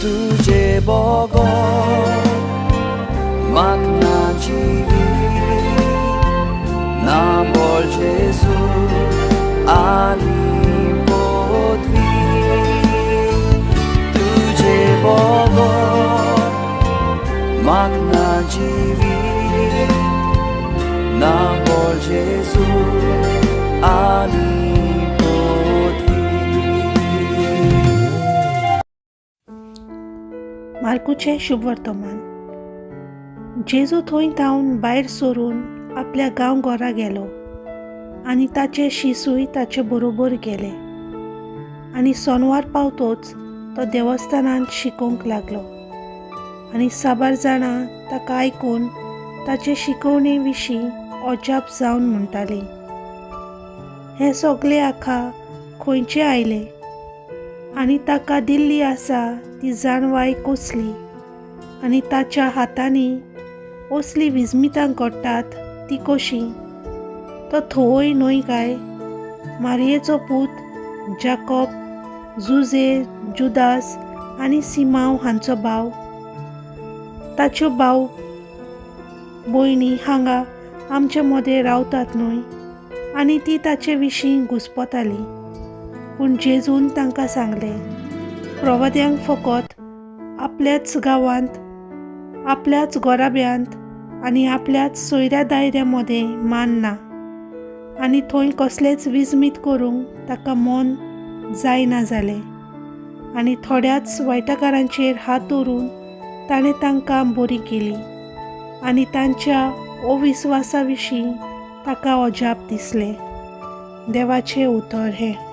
तुजे बगर म्हाक ना जिवीत ना बोल जेजू आनी पदवी तुजे बगर म्हाक ना जिवीत ना बोल जेजू आनी पदवी. मार्कूचें शुभवर्तमान. जेजू थंय थावन भायर सरून आपल्या गांव घरा गेलो आनी ताचे शिसूय ताचे बरोबर गेले. आनी सोनवार पावतोच तो देवस्थानांत शिकोवंक लागलो आनी साबार जाणां ताका आयकून ताचे शिकवणे विशीं अजाप जावन म्हणटालीं, हें सगलें हाका खंयचें आयलें आनी ताका दिल्ली आसा ती जाणवाय कसली आनी ताच्या हातांनी असलीं विस्मितां घडटात तीं कशीं? तो थवय न्हय काय? मारयेचो पूत, जाकोब, जुजे, जुदास आनी सिमांव हांचो भाव. ताच्यो भाव भयणी हांगा आमचे मदें रावतात न्हय? आनी ती ताचे विशीं घुस्पताली. पूण जेजून तांकां सांगलें, प्रवाद्यांक फकत आपल्याच गांवांत, आपल्याच घराब्यांत आनी आपल्याच सोयऱ्या दायऱ्या मदें मान ना. आनी थंय कसलेंच विस्मीत करूंक ताका मन जायना जालें. आनी थोड्याच वायटकारांचेर हात दवरून ताणें तांकां बरीं केलीं आनी तांच्या अविस्वासा विशीं ताका अजाप दिसलें. देवाचें उतर हें.